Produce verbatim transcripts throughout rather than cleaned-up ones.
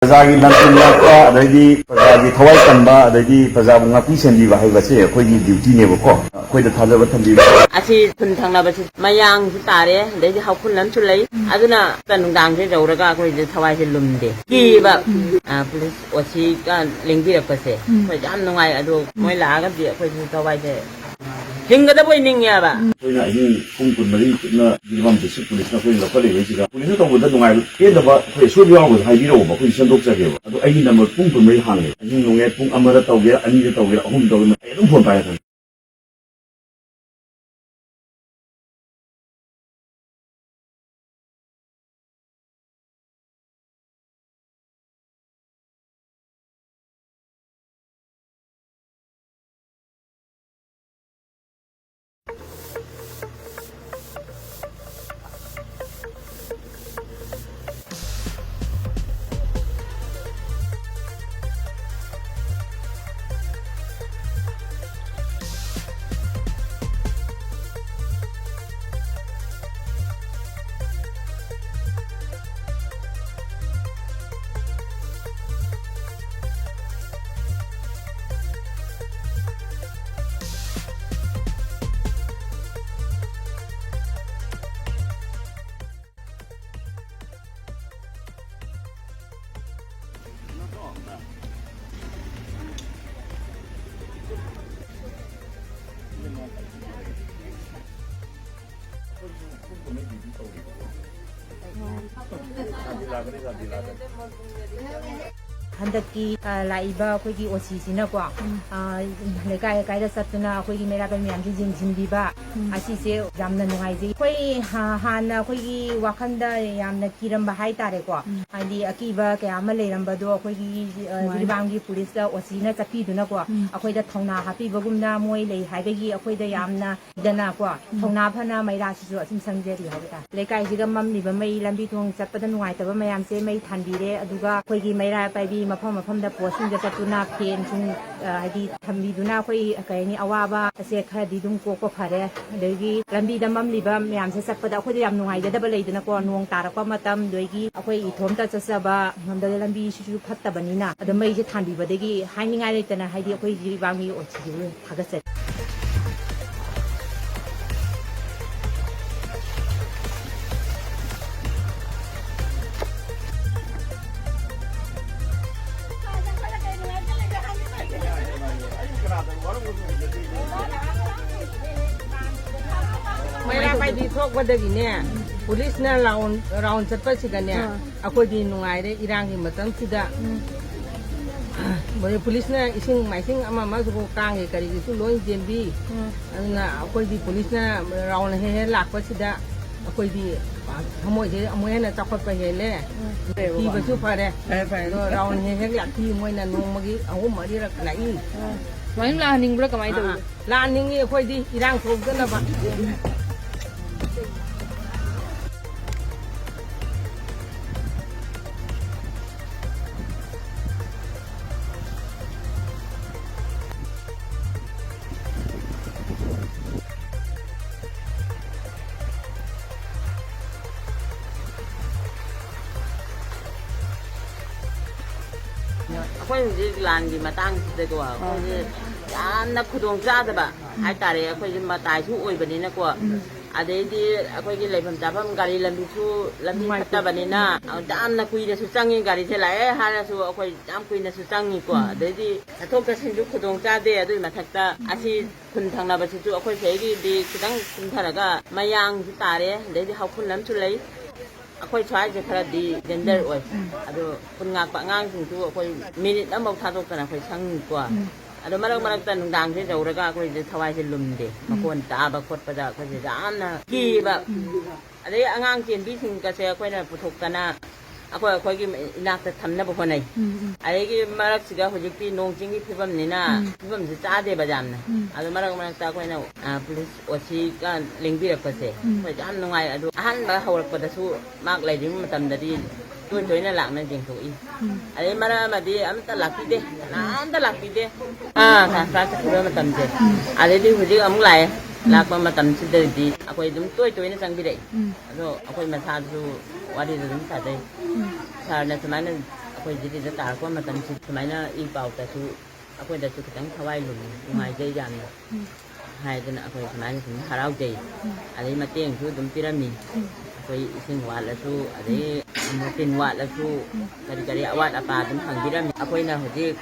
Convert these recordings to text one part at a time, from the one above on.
ꯄ꯭ꯔꯖꯥꯒꯤ ꯂꯝꯆꯤꯟ ꯉꯥꯛꯄ, ꯑꯗꯩꯗꯤ ꯄ꯭ꯔꯖꯥꯒꯤ ꯊꯋꯥꯏ ꯀꯟꯕ, ꯑꯗꯩꯗꯤ ꯄ꯭ꯔꯖꯥꯕꯨ ꯉꯥꯛꯄꯤ ꯁꯦꯟꯕꯤꯕ ꯍꯥꯏꯕꯁꯦ ꯑꯩꯈꯣꯏꯒꯤ duty-ꯅꯦꯕꯀꯣ꯫ ꯑꯩꯈꯣꯏꯗ ꯊꯥꯖꯕ ꯊꯝꯕꯤꯕ꯫ ꯑꯁꯤ ꯈꯨꯟ ꯊꯪꯅꯕꯁꯤ ꯃꯌꯥꯡꯁꯨ ꯇꯥꯔꯦ, ꯑꯗꯩꯗꯤ ꯍꯧꯈꯨꯜ ꯑꯃꯁꯨ ꯂꯩ꯫ ꯎꯝ꯫ ꯑꯗꯨꯅ ꯅꯨꯡꯗꯥꯡꯁꯦ ꯌꯧꯔꯒ ꯑꯩꯈꯣꯏꯁꯦ ꯊꯋꯥꯏꯁꯦ ꯂꯨꯝꯗꯦ꯫ ꯀꯤꯕ, ꯎꯝ꯫ ꯑ, police O C-ꯒ ꯂꯦꯡꯕꯤꯔꯛꯄꯁꯦ ꯎꯝ꯫ ꯑꯩꯈꯣꯏ ꯌꯥꯝ ꯅꯨꯡꯉꯥꯏ꯫ ꯑꯗꯣ ꯃꯣꯏ ꯂꯥꯛꯑꯒꯗꯤ ꯑꯩꯈꯣꯏꯁꯨ ꯊꯋꯥꯏꯁꯦ ꯍꯤꯡꯒꯗꯕ ꯑꯣꯏꯅꯤꯡꯉꯦꯕ꯫ ꯑꯩꯈꯣꯏꯅ ꯑꯍꯤꯡ ꯄꯨꯡ ꯀꯨꯟꯃꯔꯤ ꯆꯨꯞꯅ ꯖꯤꯔꯤꯕꯥꯝ district police-ꯅ ꯑꯩꯈꯣꯏ ꯂꯧꯈꯠꯂꯤꯕ ꯁꯤꯗ police-ꯅ ꯇꯧꯕꯗ ꯅꯨꯡꯉꯥꯏꯕ ꯄꯦꯟꯗꯕ ꯑꯩꯈꯣꯏ ꯑꯁꯣꯏꯕ ꯌꯥꯎꯔꯒꯁꯨ ꯍꯥꯏꯕꯤꯔꯛꯑꯣꯕ, ꯑꯩꯈꯣꯏ ꯁꯦꯝꯗꯣꯛꯆꯒꯦꯕ꯫ ꯑꯗꯣ ꯑꯩꯒꯤ number ꯄꯨꯡ ꯀꯨꯟꯃꯔꯤ ꯍꯥꯡꯉꯦ꯫ ꯑꯍꯤꯡ ꯅꯣꯡꯌꯥꯏ ꯄꯨꯡ ꯑꯃꯗ ꯇꯧꯒꯦꯔꯥ, ꯑꯅꯤꯗ ꯇꯧꯒꯦꯔꯥ, ꯑꯍꯨꯝꯗ ꯇꯧꯒꯦꯔꯥ, ꯑꯩ ꯑꯗꯨꯝ phone ꯄꯥꯏꯔꯛꯀꯅꯤ꯫ ꯍꯟꯗꯛꯀꯤ, ꯑ, ꯂꯥꯛꯏꯕ ꯑꯩꯈꯣꯏꯒꯤ O C-ꯁꯤꯅꯀꯣ, ꯎꯝ꯫ ꯑ, ꯂꯩꯀꯥꯏ ꯂꯩꯀꯥꯏꯗ ꯆꯠꯇꯨꯅ ꯑꯩꯈꯣꯏꯒꯤ ꯃꯩꯔꯥ ꯄꯥꯏꯕꯤ ꯃꯌꯥꯝꯁꯦ ꯌꯦꯡꯁꯤꯟꯕꯤꯕ, ꯎꯝ꯫ ꯑꯁꯤꯁꯦ ꯌꯥꯝꯅ ꯅꯨꯡꯉꯥꯏꯖꯩ꯫ ꯑꯩꯈꯣꯏ ꯍꯥ-, ꯍꯥꯟꯅ ꯑꯩꯈꯣꯏꯒꯤ ꯋꯥꯈꯜꯗ ꯌꯥꯝꯅ ꯀꯤꯔꯝꯕ ꯍꯥꯏꯇꯥꯔꯦꯀꯣ, ꯎꯝ꯫ ꯍꯥꯏꯗꯤ ꯑꯀꯤꯕ ꯀꯌꯥ ꯑꯃ ꯂꯩꯔꯝꯕꯗꯣ ꯑꯩꯈꯣꯏꯒꯤ, ꯑ, ꯁꯨꯃꯥꯏꯅ꯫ ꯖꯤꯔꯤꯕꯥꯝꯒꯤ police-ꯇ O C-ꯅ ꯆꯠꯄꯤꯗꯨꯅꯀꯣ, ꯎꯝ꯫ ꯑꯩꯈꯣꯏꯗ ꯊꯧꯅꯥ ꯍꯥꯞꯄꯤꯕꯒꯨꯝꯅ ꯃꯣꯏ ꯂꯩ ꯍꯥꯏꯕꯒꯤ ꯑꯩꯈꯣꯏꯗ ꯌꯥꯝꯅ ꯗꯅꯀꯣ, ꯎꯝ꯫ ꯊꯧꯅꯥ ꯐꯅ ꯃꯩꯔꯥꯁꯤꯁꯨ ꯑꯁꯨꯝ ꯁꯪꯖꯔꯤ ꯍꯥꯏꯕ ꯇꯥꯔꯦ꯫ ꯂꯩꯀꯥꯏꯁꯤꯒ ꯃꯝꯂꯤꯕ ꯃꯩ, ꯂꯝꯕꯤ ꯊꯣꯡ ꯆꯠꯄꯗ ꯅꯨꯡꯉꯥꯏꯇꯕ ꯃꯌꯥꯝꯁꯦ ꯃꯩ ꯊꯥꯟꯕꯤꯔꯦ꯫ ꯑꯗꯨꯒ ꯑꯩꯈꯣꯏꯒꯤ ꯃꯩꯔꯥ ꯄꯥꯏꯕꯤ ꯃꯐꯝ ꯃꯐꯝꯗ ꯄꯣꯁꯁꯤꯡꯗ ꯆꯠꯇꯨꯅ ꯐꯦꯟꯁꯤꯡ, ꯑ, ꯍꯥꯏꯗꯤ ꯊꯝꯕꯤꯗꯨꯅ ꯑꯩꯈꯣꯏ, ꯀꯩ ꯍꯥꯏꯅꯤ, ꯑꯋꯥꯕ ꯑꯁꯦ ꯈꯔꯗꯤ ꯑꯗꯨꯝ ꯀꯣꯛꯄ ꯐꯔꯦ꯫ ꯑꯗꯒꯤ ꯂꯝꯕꯤꯗ ꯃꯝꯂꯤꯕ ꯃꯌꯥꯝꯁꯦ ꯆꯠꯄꯗ ꯑꯩꯈꯣꯏꯗ ꯌꯥꯝ ꯅꯨꯡꯉꯥꯏꯖꯗꯕ ꯂꯩꯗꯅꯀꯣ, ꯅꯣꯡ ꯇꯥꯔꯛꯄ ꯃꯇꯝ, ꯑꯗꯒꯤ ꯑꯩꯈꯣꯏ ꯏꯊꯣꯝꯇ ꯆꯠꯆꯕ ꯉꯝꯗꯕ ꯂꯝꯕꯤꯁꯤꯁꯨ ꯐꯠꯇꯕꯅꯤꯅ꯫ ꯑꯗꯣ ꯃꯩꯁꯦ ꯊꯥꯟꯕꯤꯕꯗꯒꯤ ꯍꯥꯏꯅꯤꯡꯉꯥꯏ ꯂꯩꯇꯅ, ꯍꯥꯏꯗꯤ ꯑꯩꯈꯣꯏ ꯖꯤꯔꯤꯕꯥꯝꯒꯤ ꯑꯣ ꯁꯤ ꯁꯤꯕꯨ ꯊꯥꯒꯠꯆꯔꯤ꯫ ꯃꯩꯔꯥ ꯄꯥꯏꯕꯤ ꯊꯣꯛꯄꯗꯒꯤꯅꯦ, ꯄꯨꯂꯤꯁꯅ ꯔꯥꯎꯟ, ꯔꯥꯎꯟ ꯆꯠꯄꯁꯤꯗꯅꯦ, ꯑꯥ꯫ ꯑꯩꯈꯣꯏꯗꯤ ꯅꯨꯡꯉꯥꯏꯔꯦ ꯏꯔꯥꯡꯒꯤ ꯃꯇꯝꯁꯤꯗ꯫ ꯎꯝ꯫ ꯃꯣꯏ ꯄꯨꯂꯤꯁꯅ ꯏꯁꯤꯡ ꯃꯥꯏꯁꯤꯡ ꯑꯃ ꯑꯃꯁꯨ ꯀꯥꯡꯒꯤ ꯀꯔꯤꯒꯤꯁꯨ ꯂꯣꯏ ꯆꯦꯟꯕꯤ꯫ ꯎꯝ꯫ ꯑꯗꯨꯅ ꯑꯩꯈꯣꯏꯗꯤ ꯄꯨꯂꯤꯁꯅ ꯔꯥꯎꯟ ꯍꯦꯛ ꯍꯦꯛ ꯂꯥꯛꯄꯁꯤꯗ ꯑꯩꯈꯣꯏꯗꯤ ꯊꯃꯣꯏꯁꯦ ꯑꯃꯨꯛ ꯍꯦꯟꯅ ꯆꯥꯎꯈꯠꯄ ꯍꯦꯜꯂꯦ꯫ ꯎꯝ꯫ ꯀꯤꯕꯁꯨ ꯐꯔꯦ꯫ ꯐꯔꯦ, ꯐꯔꯦ꯫ ꯑꯗꯣ ꯔꯥꯎꯟ ꯍꯦꯛ ꯍꯦꯛ ꯂꯥꯛꯄꯤ, ꯃꯣꯏꯅ ꯅꯣꯡꯃꯒꯤ ꯑꯍꯨꯝ ꯃꯔꯤꯔꯛ ꯂꯥꯛꯏ꯫ ꯎꯝ꯫ ꯁꯨꯃꯥꯏꯅ ꯂꯥꯛꯍꯟꯅꯤꯡꯕ꯭ꯔꯥ ꯀꯃꯥꯏꯅ ꯇꯧꯏ? ꯑꯥ, ꯑꯥ꯫ ꯂꯥꯛꯍꯟꯅꯤꯡꯉꯤ ꯑꯩꯈꯣꯏꯗꯤ ꯏꯔꯥꯡ ꯊꯣꯛꯇꯅꯕ꯫ ꯑꯩꯈꯣꯏ ꯍꯧꯖꯤꯛ ꯂꯥꯟꯒꯤ ꯃꯇꯥꯡꯁꯤꯗꯀꯣ, ꯑꯩꯈꯣꯏꯁꯦ ꯌꯥꯝꯅ ꯈꯨꯗꯣꯡ ꯆꯥꯗꯕ ꯍꯥꯏꯇꯥꯔꯦ꯫ ꯑꯩꯈꯣꯏꯁꯦ ꯃꯇꯥꯏꯁꯨ ꯑꯣꯏꯕꯅꯤꯅꯀꯣ, ꯎꯝ꯫ ꯑꯗꯩꯗꯤ ꯑꯩꯈꯣꯏꯒꯤ ꯂꯩꯐꯝ ꯆꯥꯐꯝ ꯒꯥꯔꯤ ꯂꯝꯕꯤꯁꯨ ꯂꯝꯕꯤ ꯅꯨꯡꯉꯥꯏꯇꯦ꯫ ꯐꯠꯇꯕꯅꯤꯅ ꯌꯥꯝꯅ ꯀꯨꯏꯅꯁꯨ ꯆꯪꯉꯤ, ꯒꯥꯔꯤꯁꯦ ꯂꯥꯛꯑꯦ ꯍꯥꯏꯔꯁꯨ ꯑꯩꯈꯣꯏ ꯌꯥꯝ ꯀꯨꯏꯅꯁꯨ ꯆꯪꯉꯤꯀꯣ꯫ ꯎꯝ꯫ ꯑꯗꯩꯗꯤ ꯆꯠꯊꯣꯛ ꯆꯠꯁꯤꯟꯁꯨ ꯈꯨꯗꯣꯡ ꯆꯥꯗꯦ꯫ ꯑꯗꯨꯒꯤ ꯃꯊꯛꯇ ꯑꯁꯤ ꯈꯨꯟ ꯊꯪꯅꯕꯁꯤꯁꯨ ꯑꯩꯈꯣꯏ ꯁꯤꯗꯒꯤꯗꯤ ꯈꯤꯇꯪ ꯀꯨꯝꯊꯔꯒ ꯃꯌꯥꯡꯁꯨ ꯇꯥꯔꯦ, ꯑꯗꯩꯗꯤ ꯍꯧꯈꯨꯜ ꯑꯃꯁꯨ ꯂꯩ꯫ ꯑꯩꯈꯣꯏ ꯁ꯭ꯋꯥꯏꯁꯦ ꯈꯔꯗꯤ ꯗꯦꯟꯖꯔ ꯑꯣꯏ꯫ ꯎꯝ꯫ ꯑꯗꯣ ꯈꯨꯟ ꯉꯥꯛꯄ ꯑꯉꯥꯡꯁꯤꯡꯁꯨ ꯑꯩꯈꯣꯏ ꯃꯤꯅꯤꯠ ꯑꯃꯐꯥꯎ ꯊꯥꯗꯣꯛꯇꯅ ꯑꯩꯈꯣꯏ ꯁꯪꯉꯤꯀꯣ꯫ ꯎꯝ꯫ ꯑꯗꯣ ꯃꯔꯛ ꯃꯔꯛꯇ ꯅꯨꯡꯗꯥꯡꯁꯦ ꯌꯧꯔꯒ ꯑꯩꯈꯣꯏꯁꯦ ꯊꯋꯥꯏꯁꯦ ꯂꯨꯝꯗꯦ꯫ ꯎꯝ꯫ ꯃꯈꯣꯟ ꯇꯥꯕ ꯈꯣꯠꯄꯗ ꯑꯩꯈꯣꯏꯁꯦ ꯌꯥꯝꯅ ꯀꯤꯕ꯫ ꯎꯝ꯫ ꯑꯗꯩ ꯑꯉꯥꯡ ꯆꯦꯟꯕꯤꯁꯤꯡꯒꯁꯦ ꯑꯩꯈꯣꯏꯅ ꯄꯨꯊꯣꯛꯇꯅ ꯑꯩꯈꯣꯏ ꯑꯩꯈꯣꯏꯒꯤ ꯏꯅꯥꯛꯇ ꯊꯝꯅꯕ ꯍꯣꯠꯅꯩ꯫ ꯎꯝ, ꯎꯝ꯫ ꯑꯗꯒꯤ ꯃꯔꯛꯁꯤꯗ ꯍꯧꯖꯤꯛꯇꯤ ꯅꯣꯡ ꯆꯤꯡꯒꯤ ꯐꯤꯕꯝꯅꯤꯅ ꯎꯝ꯫ ꯐꯤꯕꯝꯁꯤ ꯆꯥꯗꯦꯕ ꯌꯥꯝꯅ꯫ ꯎꯝ꯫ ꯑꯗꯣ ꯃꯔꯛ ꯃꯔꯛꯇ ꯑꯩꯈꯣꯏꯅ, ꯑ, ꯄꯨꯂꯤꯁ ꯑꯣ ꯁꯤꯒ ꯂꯦꯡꯕꯤꯔꯛꯄꯁꯦ ꯎꯝ꯫ ꯑꯩꯈꯣꯏ ꯌꯥꯝ ꯅꯨꯡꯉꯥꯏ꯫ ꯑꯗꯣ ꯑꯍꯥꯟꯕ ꯍꯧꯔꯛꯄꯗꯁꯨ ꯃꯍꯥꯛ ꯂꯩꯔꯤꯕ ꯃꯇꯝꯗꯗꯤ ꯇꯣꯏ ꯇꯣꯏꯅ ꯂꯥꯛꯅ ꯌꯦꯡꯊꯣꯛꯏ꯫ ꯎꯝ꯫ ꯑꯗꯩ ꯃꯔꯛ ꯑꯃꯗꯤ ꯑꯝꯇ ꯂꯥꯛꯄꯤꯗꯦ, ꯀꯅꯥꯝꯇ ꯂꯥꯛꯄꯤꯗꯦ꯫ ꯑꯥ, ꯀ꯭ꯂꯥꯁ ꯆꯠꯈꯤꯕ ꯃꯇꯝꯁꯦ꯫ ꯎꯝ꯫ ꯑꯗꯩꯗꯤ ꯍꯧꯖꯤꯛ ꯑꯃꯨꯛ ꯂꯥꯛꯑꯦ꯫ ꯎꯝ꯫ ꯂꯥꯛꯄ ꯃꯇꯝꯁꯤꯗꯗꯤ ꯑꯩꯈꯣꯏ ꯑꯗꯨꯝ ꯇꯣꯏ ꯇꯣꯏꯅ ꯆꯪꯕꯤꯔꯛꯏ꯫ ꯎꯝ꯫ ꯑꯗꯣ ꯑꯩꯈꯣꯏ ꯃꯁꯥꯗꯁꯨ ꯋꯥꯔꯤꯗꯣ ꯑꯗꯨꯝ ꯁꯥꯖꯩ꯫ ꯎꯝ꯫ ꯁꯥꯔꯅ ꯁꯨꯃꯥꯏꯅ ꯑꯩꯈꯣꯏ ꯖꯤꯔꯤꯗ ꯇꯥꯔꯛꯄ ꯃꯇꯝꯁꯤ ꯁꯨꯃꯥꯏꯅ ꯏ ꯄꯥꯎꯗꯁꯨ ꯑꯩꯈꯣꯏꯗꯁꯨ ꯈꯤꯇꯪ ꯊꯋꯥꯏ ꯂꯨꯝꯃꯤ, ꯎꯝ꯫ ꯅꯨꯡꯉꯥꯏꯖꯩ ꯌꯥꯝꯅ꯫ ꯎꯝ꯫ ꯍꯥꯏꯗꯅ ꯑꯩꯈꯣꯏ ꯁꯨꯃꯥꯏꯅ ꯁꯨꯝ ꯍꯔꯥꯎꯖꯩ꯫ ꯎꯝ꯫ ꯑꯗꯩ ꯃꯇꯦꯡꯁꯨ ꯑꯗꯨꯝ ꯄꯤꯔꯝꯃꯤ꯫ ꯎꯝ꯫ ꯑꯩꯈꯣꯏ ꯏꯁꯤꯡ ꯋꯥꯠꯂꯁꯨ, ꯑꯗꯩ ꯃꯣꯇꯤꯟ ꯋꯥꯠꯂꯁꯨ, ꯎꯝ꯫ ꯀꯔꯤ ꯀꯔꯤ ꯑꯋꯥꯠ ꯑꯄꯥ ꯑꯗꯨꯝ ꯍꯪꯕꯤꯔꯝꯃꯤ꯫ ꯑꯩꯈꯣꯏꯅ ꯍꯧꯖꯤꯛ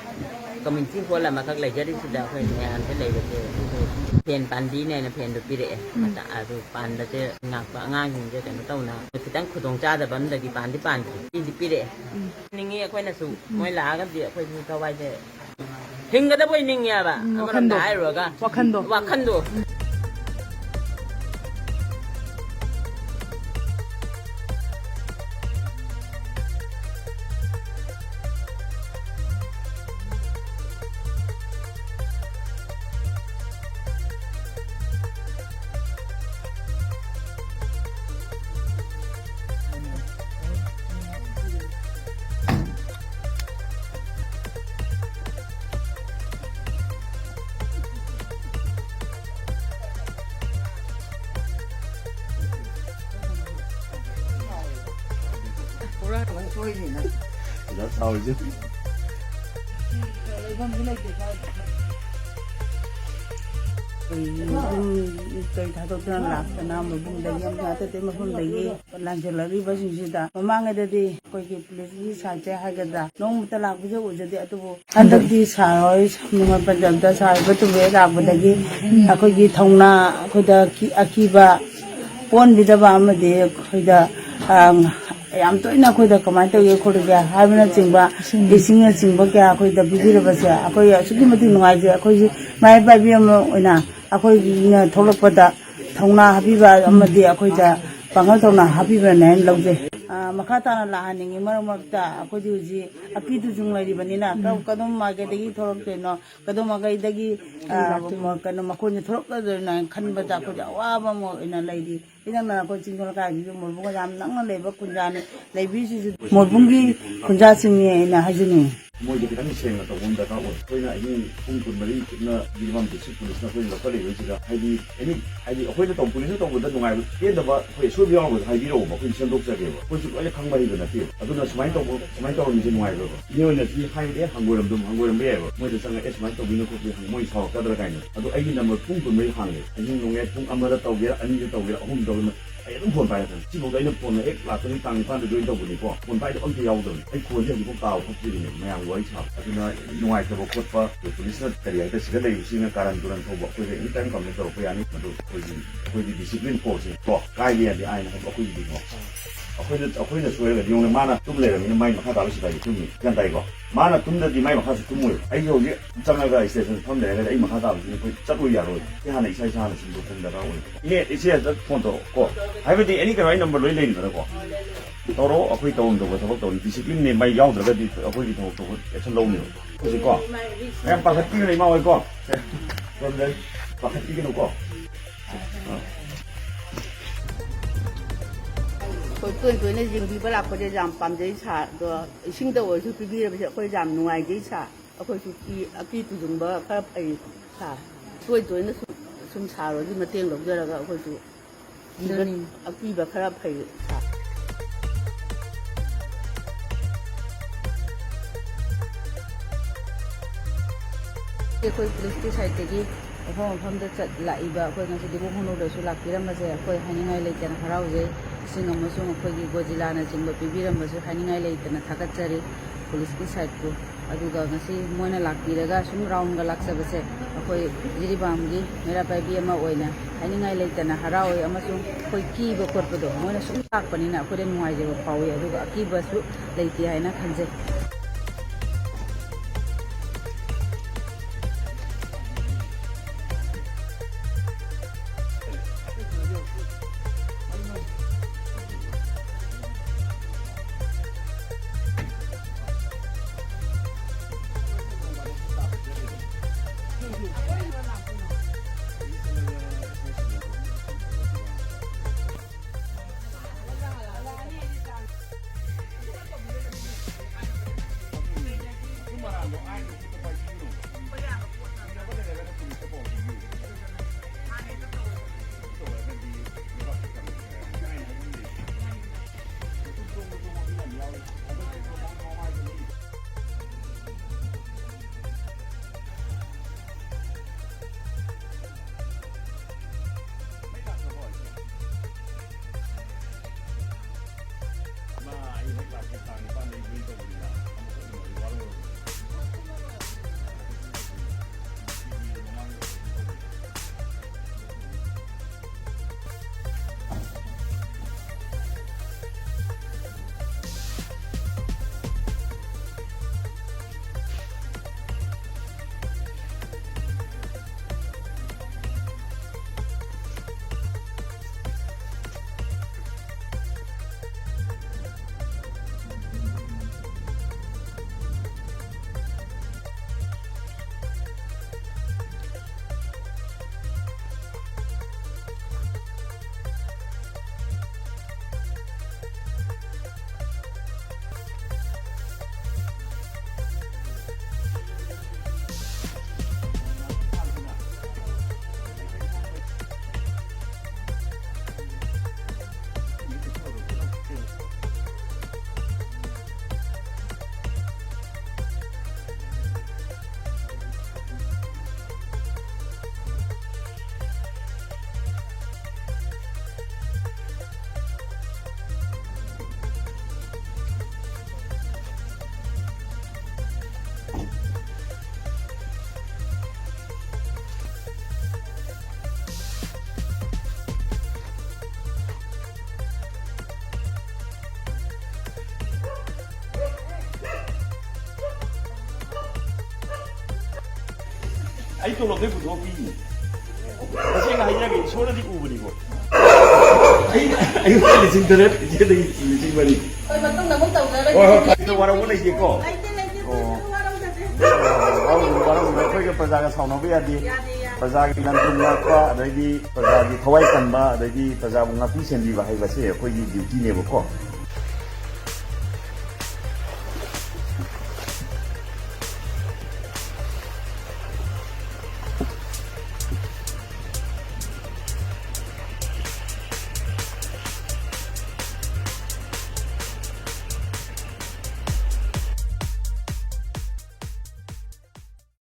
ꯀꯝꯃ꯭ꯌꯨꯅꯤꯇꯤ ꯍꯣꯜ ꯑꯃꯈꯛ ꯂꯩꯖꯔꯤꯁꯤꯗ ꯑꯩꯈꯣꯏ ꯃꯌꯥꯝꯁꯦ ꯂꯩꯕꯁꯦ, ꯑꯩꯈꯣꯏ ꯐꯦꯟ ꯄꯥꯟꯕꯤꯅꯦꯅ ꯐꯦꯟꯗꯣ ꯄꯤꯔꯛꯑꯦ꯫ ꯎꯝ꯫ ꯃꯇ-, ꯑꯗꯨ ꯄꯥꯟꯕꯁꯦ ꯉꯥꯛꯄ ꯑꯉꯥꯡꯁꯤꯡꯁꯦ ꯀꯩꯅꯣ ꯇꯧꯅ ꯈꯤꯇꯪ ꯈꯨꯗꯣꯡ ꯆꯥꯗꯕ ꯑꯃꯗꯒꯤ ꯄꯥꯟꯗꯤ ꯄꯥꯟꯗ꯭ꯔꯤ꯫ ꯄꯤꯗꯤ ꯄꯤꯔꯛꯑꯦ꯫ ꯎꯝ꯫ ꯅꯤꯡꯉꯤ ꯑꯩꯈꯣꯏꯅꯁꯨ ꯎꯝ꯫ ꯃꯣꯏ ꯂꯥꯛꯑꯒꯗꯤ ꯑꯩꯈꯣꯏꯁꯨ ꯊꯋꯥꯏꯁꯦ ꯍꯤꯡꯒꯗꯕ ꯑꯣꯏꯅꯤꯡꯉꯦꯕ꯫ ꯎꯝ, ꯑꯃꯔꯣꯝꯗ ꯋꯥꯈꯟꯗꯣ꯫ ꯍꯥꯏꯔꯨꯔꯒ꯫ ꯋꯥꯈꯟꯗꯣ꯫ ꯋꯥꯈꯟꯗꯣ꯫ ꯄꯨꯔꯥ ꯂꯣꯏ ꯁꯣꯏꯔꯤꯅꯦ꯫ ꯄꯩꯁꯥ ꯆꯥꯎꯔꯤꯁꯦ꯫ ꯂꯩꯐꯝꯁꯨ ꯂꯩꯇꯦ ꯁ꯭ꯋꯥꯏꯗ꯫ ꯑꯩꯈꯣꯏ ꯌꯨꯝ ꯀꯩ ꯊꯥꯗꯣꯛꯇꯅ ꯂꯥꯛꯇꯅ ꯃꯕꯨꯡꯗꯒꯤ ꯑꯃ ꯑꯇꯩ ꯑꯇꯩ ꯃꯐꯝꯗꯒꯤ ꯂꯥꯟꯁꯤꯜꯂꯛꯂꯤꯕꯁꯤꯡꯁꯤꯗ ꯃꯃꯥꯡꯉꯩꯗꯗꯤ ꯑꯩꯈꯣꯏꯒꯤ ꯄꯨꯂꯤꯁꯀꯤ ꯁꯥꯏꯠꯁꯦ ꯍꯥꯏꯒꯗ꯭ꯔꯥ ꯅꯣꯡꯃꯇ ꯂꯥꯛꯄꯁꯦ ꯎꯖꯗꯦ꯫ ꯑꯗꯨꯕꯨ ꯍꯟꯗꯛꯇꯤ ꯁꯥꯔ ꯍꯣꯏ ꯅꯣꯡꯃ ꯄꯟꯖꯥꯕꯇ ꯁꯥꯔ ꯍꯣꯏ ꯇꯨꯝꯕ ꯍꯦꯛ ꯂꯥꯛꯄꯗꯒꯤ ꯑꯩꯈꯣꯏꯒꯤ ꯊꯧꯅꯥ ꯑꯩꯈꯣꯏꯗ ꯑꯀꯤ-, ꯑꯀꯤꯕ ꯄꯣꯛꯍꯟꯕꯤꯗꯕ ꯑꯃꯗꯤ ꯑꯩꯈꯣꯏꯗ, ꯑ, ꯌꯥꯝ ꯇꯣꯏꯅ ꯑꯩꯈꯣꯏꯗ ꯀꯃꯥꯏꯅ ꯇꯧꯒꯦ ꯈꯣꯠꯂꯤꯒꯦ ꯍꯥꯏꯕꯅꯆꯤꯡꯕ, ꯏꯁꯤꯡꯅꯆꯤꯡꯕ ꯀꯌꯥ ꯑꯩꯈꯣꯏꯗ ꯄꯤꯕꯤꯔꯕꯁꯦ ꯑꯩꯈꯣꯏ ꯑꯁꯨꯛꯀꯤ ꯃꯇꯤꯛ ꯅꯨꯡꯉꯥꯏꯖꯩ꯫ ꯑꯩꯈꯣꯏꯁꯨ ꯃꯥꯏ ꯄꯥꯏꯕꯤ ꯑꯃ ꯑꯣꯏꯅ ꯑꯩꯈꯣꯏꯅ ꯊꯣꯛꯂꯛꯄꯗ ꯊꯧꯅꯥ ꯍꯥꯞꯄꯤꯕ ꯑꯃꯗꯤ ꯑꯩꯈꯣꯏꯗ ꯄꯥꯡꯒꯜ ꯊꯧꯅꯥ ꯍꯥꯞꯄꯤꯕꯅꯦ ꯍꯥꯏꯅ ꯂꯧꯖꯩ꯫ ꯑ, ꯃꯈꯥ ꯇꯥꯅ ꯂꯥꯛꯍꯟꯅꯤꯡꯉꯤ꯫ ꯃꯔꯛ ꯃꯔꯛꯇ ꯑꯩꯈꯣꯏꯗꯤ ꯍꯧꯖꯤꯛ ꯑꯀꯤ ꯇꯨꯖꯨꯡ ꯂꯩꯔꯤꯕꯅꯤꯅ, ꯀꯔꯝ-, ꯀꯗꯣꯝ ꯃꯥꯏꯀꯩꯗꯒꯤ ꯊꯣꯛꯂꯛꯇꯣꯏꯅꯣ, ꯀꯗꯣꯝ ꯃꯥꯏꯀꯩꯗꯒꯤ, ꯑ, ꯀꯩꯅꯣ, ꯃꯈꯣꯏꯅ ꯊꯣꯛꯂꯛꯀꯗꯣꯏꯅꯣ ꯍꯥꯏꯅ ꯈꯟꯕꯗ ꯑꯩꯈꯣꯏꯗꯤ ꯑꯋꯥꯕ ꯑꯃ ꯑꯣꯏꯅ ꯂꯩꯔꯤ꯫ ꯏꯅꯛ ꯅꯛꯅ ꯑꯩꯈꯣꯏ ꯆꯤꯡꯗꯣꯜ ꯂꯩꯀꯥꯏꯁꯤꯁꯨ ꯃꯣꯏꯕꯨꯡꯒ ꯌꯥꯝ ꯅꯛꯅ ꯂꯩꯕ ꯈꯨꯟꯖꯥꯅꯤ, ꯂꯩꯕꯤꯁꯤꯁꯨ ꯃꯣꯏꯕꯨꯡꯒꯤ ꯈꯨꯟꯖꯥꯁꯤꯡꯅꯤ ꯑꯩꯅ ꯍꯥꯏꯖꯅꯤꯡꯉꯤ꯫ ꯃꯣꯏꯁꯦ ꯈꯤꯇꯪ ꯁꯦꯡꯅ ꯇꯧꯕ ꯑꯃ ꯗꯔꯀꯥꯔ ꯑꯣꯏ꯫ ꯑꯩꯈꯣꯏꯅ ꯑꯍꯤꯡ ꯄꯨꯡ ꯀꯨꯟꯃꯔꯤ ꯆꯨꯞꯅ ꯖꯤꯔꯤꯕꯥꯝ ꯗꯤꯁꯇ꯭ꯔꯤꯛ ꯄꯨꯂꯤꯁꯅ ꯑꯩꯈꯣꯏ ꯂꯧꯈꯠꯂꯤꯕꯁꯤꯗ, ꯍꯥꯏꯗꯤ, ꯑꯦꯅꯤ, ꯍꯥꯏꯗꯤ, ꯑꯩꯈꯣꯏꯅ ꯇꯧ-, ꯄꯨꯂꯤꯁꯅ ꯇꯧꯕꯗ ꯅꯨꯡꯉꯥꯏꯕ, ꯄꯦꯟꯗꯕ, ꯑꯩꯈꯣꯏ ꯑꯁꯣꯏꯕ ꯌꯥꯎꯔꯒꯁꯨ ꯍꯥꯏꯕꯤꯔꯛꯑꯣꯕ, ꯑꯩꯈꯣꯏ ꯁꯦꯝꯗꯣꯛꯆꯒꯦꯕ꯫ ꯑꯩꯈꯣꯏꯁꯨ ꯂꯣꯏꯅ ꯈꯪꯕ ꯍꯩꯕ ꯅꯠꯇꯦꯕ꯫ ꯑꯗꯨꯅ ꯁꯨꯃꯥꯏꯅ ꯇꯧꯕ, ꯁꯨꯃꯥꯏꯅ ꯇꯧꯔꯝꯃꯤꯁꯦ ꯅꯨꯡꯉꯥꯏꯕ꯭ꯔꯕ? ꯏꯅꯦ ꯑꯣꯏꯅ ꯁꯤ ꯍꯥꯏꯔꯗꯤ, ꯑꯦ, ꯍꯪꯒꯣꯏꯔꯝꯗ-, ꯍꯪꯒꯣꯏꯔꯝꯕ ꯌꯥꯏꯕ꯫ ꯃꯣꯏꯗ ꯆꯪꯉꯒ, "ꯑꯦ, ꯁꯨꯃꯥꯏꯅ ꯇꯧꯕꯤꯅꯣ ꯈꯣꯠꯄꯤꯅꯣ", ꯍꯪ-, ꯃꯣꯏ ꯁꯥꯎꯔꯛꯀꯗ꯭ꯔꯥ ꯀꯥꯏꯅ꯫ ꯑꯗꯣ ꯑꯩꯒꯤ ꯅꯝꯕꯔ ꯄꯨꯡ ꯀꯨꯟꯃꯔꯤ ꯍꯥꯡꯉꯦ꯫ ꯑꯍꯤꯡ ꯅꯣꯡꯌꯥꯏ ꯄꯨꯡ ꯑꯃꯗ ꯇꯧꯒꯦꯔꯥ, ꯑꯅꯤꯗ ꯇꯧꯒꯦꯔꯥ, ꯑꯍꯨꯝ ꯇꯧꯒꯦꯔꯥ, ꯑꯩ ꯑꯗꯨꯝ ꯐꯣꯟ ꯄꯥꯏꯔꯛꯀꯅꯤ꯫ ꯁꯤꯐꯥꯎꯗ ꯑꯩꯅ ꯐꯣꯟ ꯍꯦꯛ ꯂꯥꯛꯄꯗꯒꯤ ꯇꯥꯡ ꯅꯤꯄꯥꯟꯗ ꯖꯣꯏꯟ ꯇꯧꯕꯅꯤꯀꯣ, ꯐꯣꯟ ꯄꯥꯏꯗꯕ ꯑꯝꯇ ꯌꯥꯎꯗꯕꯅꯤ꯫ ꯑꯩ ꯈꯣꯟꯁꯦ ꯍꯧꯖꯤꯛꯐꯥꯎ ꯇꯥꯕ ꯐꯠꯇ꯭ꯔꯤꯕꯅꯦ ꯃꯌꯥꯝꯒ ꯋꯥꯔꯤ ꯁꯥꯕ꯫ ꯑꯗꯨꯅ ꯅꯨꯡꯉꯥꯏꯇꯕ ꯈꯣꯠꯄ, ꯄꯨꯂꯤꯁꯅ ꯀꯔꯤ ꯍꯥꯏꯇꯥꯔꯦ, ꯁꯤꯗ ꯂꯩꯔꯤꯕꯁꯤꯅ ꯀꯥꯔꯟ ꯇꯨꯔꯟ ꯇꯧꯕ, ꯑꯩꯈꯣꯏꯗ ꯑꯦꯅꯤ ꯇꯥꯏꯝ ꯀꯝꯄ꯭ꯂꯦꯟ ꯇꯧꯔꯛꯄ ꯌꯥꯅꯤ꯫ ꯑꯗꯨ ꯑꯩꯈꯣꯏꯒꯤ, ꯑꯩꯈꯣꯏꯗꯤ ꯗꯤꯁꯤꯄ꯭ꯂꯤꯟ ꯀꯣꯔꯠꯁꯦ ꯀꯣ, ꯀꯥꯏꯕ ꯌꯥꯗꯦ ꯑꯥꯏꯟ ꯍꯥꯏꯕ ꯑꯩꯈꯣꯏꯒꯤꯗꯤꯀꯣ꯫ ꯑꯩꯈꯣꯏꯅ, ꯑꯩꯈꯣꯏꯅ ꯁꯣꯏꯔꯒꯗꯤ ꯌꯦꯡꯉꯨꯅꯦ, ꯃꯥꯅ ꯇꯨꯝ ꯂꯩꯔꯕꯅꯤꯅ ꯃꯥꯏ ꯃꯈꯥ ꯇꯥꯕ ꯁꯤꯐꯥꯏꯗꯤ ꯇꯨꯝꯃꯤ꯫ ꯒ꯭ꯌꯥꯟ ꯇꯥꯏꯀꯣ? ꯃꯥꯅ ꯇꯨꯝꯗ꯭ꯔꯗꯤ ꯃꯥꯏ ꯃꯈꯥꯁꯨ ꯇꯨꯝꯃꯣꯏ꯫ ꯑꯩꯁꯦ ꯍꯧꯖꯤꯛ ꯆꯪꯉꯒ ꯁ꯭ꯇꯦꯁꯟ ꯐꯝ ꯂꯩꯔꯒꯗꯤ ꯑꯩ ꯃꯈꯥ ꯇꯥꯕꯁꯤꯗꯤ ꯑꯩꯈꯣꯏ ꯆꯠꯂꯣꯏ ꯌꯥꯔꯣꯏ꯫ ꯁꯤ ꯍꯥꯟꯅ ꯏꯁꯥ ꯏꯁꯥ ꯍꯥꯟꯅ ꯁꯦꯝꯗꯣꯛꯄ ꯑꯃ ꯗꯔꯀꯥꯔ ꯑꯣꯏ꯫ ꯏꯅꯦ, ꯏꯆꯦ ꯑꯗ ꯐꯣꯟ ꯇꯧꯔꯛꯑꯣ ꯀꯣ꯫ ꯍꯥꯏꯕꯗꯤ ꯑꯦꯅꯤ ꯀꯩꯅꯣ ꯑꯩ ꯅꯝꯕꯔ ꯂꯣꯏ ꯂꯩꯔꯤꯗꯅꯀꯣ꯫ ꯇꯧꯔꯛꯑꯣ, ꯑꯩꯈꯣꯏ ꯇꯧꯐꯝ ꯊꯣꯛꯄ ꯊꯕꯛ ꯇꯧꯅꯤ꯫ ꯗꯤꯁꯤꯄ꯭ꯂꯤꯟꯅꯦ ꯃꯥꯏ ꯌꯥꯎꯗ꯭ꯔꯒꯗꯤ ꯑꯩꯈꯣꯏꯒꯤ ꯊꯕꯛꯇꯣ ꯑꯦꯛꯁꯟ ꯂꯧꯅꯦꯕ꯫ ꯍꯧꯖꯤꯛꯀꯣ꯫ ꯃꯌꯥꯝ ꯄꯥꯈꯠꯄꯤꯒꯅꯨ ꯏꯃꯥ ꯍꯣꯏꯀꯣ꯫ ꯁꯣꯝꯗ ꯄꯥꯈꯠꯄꯤꯒꯅꯨꯀꯣ꯫ ꯑꯥ꯫ ꯑꯩꯈꯣꯏ ꯇꯣꯏ ꯇꯣꯏꯅ ꯌꯦꯡꯕꯤꯕ ꯂꯥꯛꯄꯁꯦ ꯌꯥꯝ ꯄꯥꯝꯖꯩ ꯁꯥꯔ꯫ ꯑꯗꯣ ꯏꯁꯤꯡꯗ ꯑꯣꯏꯔꯁꯨ ꯄꯤꯕꯤꯔꯕꯁꯦ ꯑꯩꯈꯣꯏ ꯌꯥꯝ ꯅꯨꯡꯉꯥꯏꯖꯩ ꯁꯥꯔ꯫ ꯑꯩꯈꯣꯏꯁꯨ ꯀꯤ-, ꯑꯀꯤ ꯇꯨꯖꯨꯡꯕ ꯈꯔ ꯐꯩ ꯁꯥꯔ꯫ ꯇꯣꯏ ꯇꯣꯏꯅ ꯁꯨꯝ, ꯁꯨꯝ ꯁꯥꯔ ꯍꯣꯏꯒꯤ ꯃꯇꯦꯡ ꯂꯧꯖꯔꯒ ꯑꯩꯈꯣꯏꯁꯨ ꯀꯤꯕ, ꯑꯗꯨꯅꯤ꯫ ꯑꯀꯤꯕ ꯈꯔ ꯐꯩ ꯁꯥꯔ꯫ ꯑꯩꯈꯣꯏ ꯄꯨꯂꯤꯁꯀꯤ ꯁꯥꯏꯠꯇꯒꯤ ꯃꯐꯝ ꯃꯐꯝꯗ ꯆꯠ-, ꯂꯥꯛꯏꯕ ꯑꯩꯈꯣꯏ ꯉꯁꯤ ꯗꯤꯕꯨꯡ ꯍꯅꯨꯗꯁꯨ ꯂꯥꯛꯄꯤꯔꯝꯕꯁꯦ ꯑꯩꯈꯣꯏ ꯍꯥꯏꯅꯤꯡꯉꯥꯏ ꯂꯩꯇꯅ ꯍꯔꯥꯎꯖꯩ꯫ ꯏꯁꯤꯡ ꯑꯃꯁꯨꯡ ꯑꯩꯈꯣꯏꯒꯤ ꯒꯣꯖꯤꯂꯥꯅꯆꯤꯡꯕ ꯄꯤꯕꯤꯔꯝꯕꯁꯨ ꯍꯥꯏꯅꯤꯡꯉꯥꯏ ꯂꯩꯇꯅ ꯊꯥꯒꯠꯆꯔꯤ ꯄꯨꯂꯤꯁꯀꯤ ꯁꯥꯏꯠꯄꯨ꯫ ꯑꯗꯨꯒ ꯉꯁꯤ ꯃꯣꯏꯅ ꯂꯥꯛꯄꯤꯔꯒ ꯁꯨꯝ ꯔꯥꯎꯟꯒ ꯂꯥꯛꯆꯕꯁꯦ ꯑꯩꯈꯣꯏ ꯖꯤꯔꯤꯕꯥꯝꯒꯤ ꯃꯩꯔꯥ ꯄꯥꯏꯕꯤ ꯑꯃ ꯑꯣꯏꯅ ꯍꯥꯏꯅꯤꯡꯉꯥꯏ ꯂꯩꯇꯅ ꯍꯔꯥꯎꯏ, ꯑꯃꯁꯨꯡ ꯑꯩꯈꯣꯏ ꯀꯤꯕ ꯈꯣꯠꯄꯗꯣ ꯃꯣꯏꯅ ꯁꯨꯝ ꯂꯥꯛꯄꯅꯤꯅ ꯑꯩꯈꯣꯏꯗ ꯅꯨꯡꯉꯥꯏꯖꯕ ꯐꯥꯎꯏ, ꯑꯗꯨꯒ ꯑꯀꯤꯕꯁꯨ ꯂꯩꯇꯦ ꯍꯥꯏꯅ ꯈꯟꯖꯩ꯫ ꯑꯩ ꯇꯣꯂꯣꯞꯇꯩ ꯄꯨꯊꯣꯛꯑ ꯄꯤꯅꯤ꯫ ꯇꯁꯦꯡꯅ ꯍꯥꯏꯖꯔꯒꯦ, ꯏꯁꯣꯔꯅꯗꯤ ꯎꯕꯅꯤꯀꯣ꯫ ꯑꯩ, ꯑꯩꯉꯣꯟꯗ ꯂꯤꯁꯤꯡ ꯇꯔꯦꯠ ꯏꯆꯦꯗꯒꯤ ꯂꯤꯁꯤꯡ ꯃꯔꯤ꯫ ꯍꯣꯏ, ꯃꯇꯨꯡꯗ ꯑꯃꯨꯛ ꯇꯧꯖꯔꯒꯦ꯫ ꯍꯣꯏ, ꯍꯣꯏ, ꯀꯔꯤꯁꯨ ꯋꯥꯔꯧꯕ ꯂꯩꯇꯦꯀꯣ꯫ ꯂꯩꯇꯦ, ꯂꯩꯇꯦ, ꯑꯣ꯫ ꯀꯔꯤꯁꯨ ꯋꯥꯔꯧꯖꯗꯦ꯫ ꯋꯥꯔꯧꯕꯤꯅꯨ, ꯋꯥꯔꯧꯕꯤꯅꯨ, ꯑꯩꯈꯣꯏꯒ ꯄ꯭ꯔꯖꯥꯒ ꯁꯥꯎꯅꯕ ꯌꯥꯗꯦ꯫ ꯌꯥꯗꯦ, ꯌꯥꯗꯦ꯫ ꯄ꯭ꯔꯖꯥꯒꯤ ꯂꯟ ꯊꯨꯝ ꯉꯥꯛꯄ, ꯑꯗꯩꯗꯤ ꯄ꯭ꯔꯖꯥꯒꯤ ꯊꯋꯥꯏ ꯀꯟꯕ, ꯑꯗꯩꯗꯤ ꯄ꯭ꯔꯖꯥꯕꯨ ꯉꯥꯛꯄꯤ ꯁꯦꯟꯕꯤꯕ ꯍꯥꯏꯕꯁꯦ ꯑꯩꯈꯣꯏꯒꯤ duty ꯅꯦꯕꯀꯣ꯫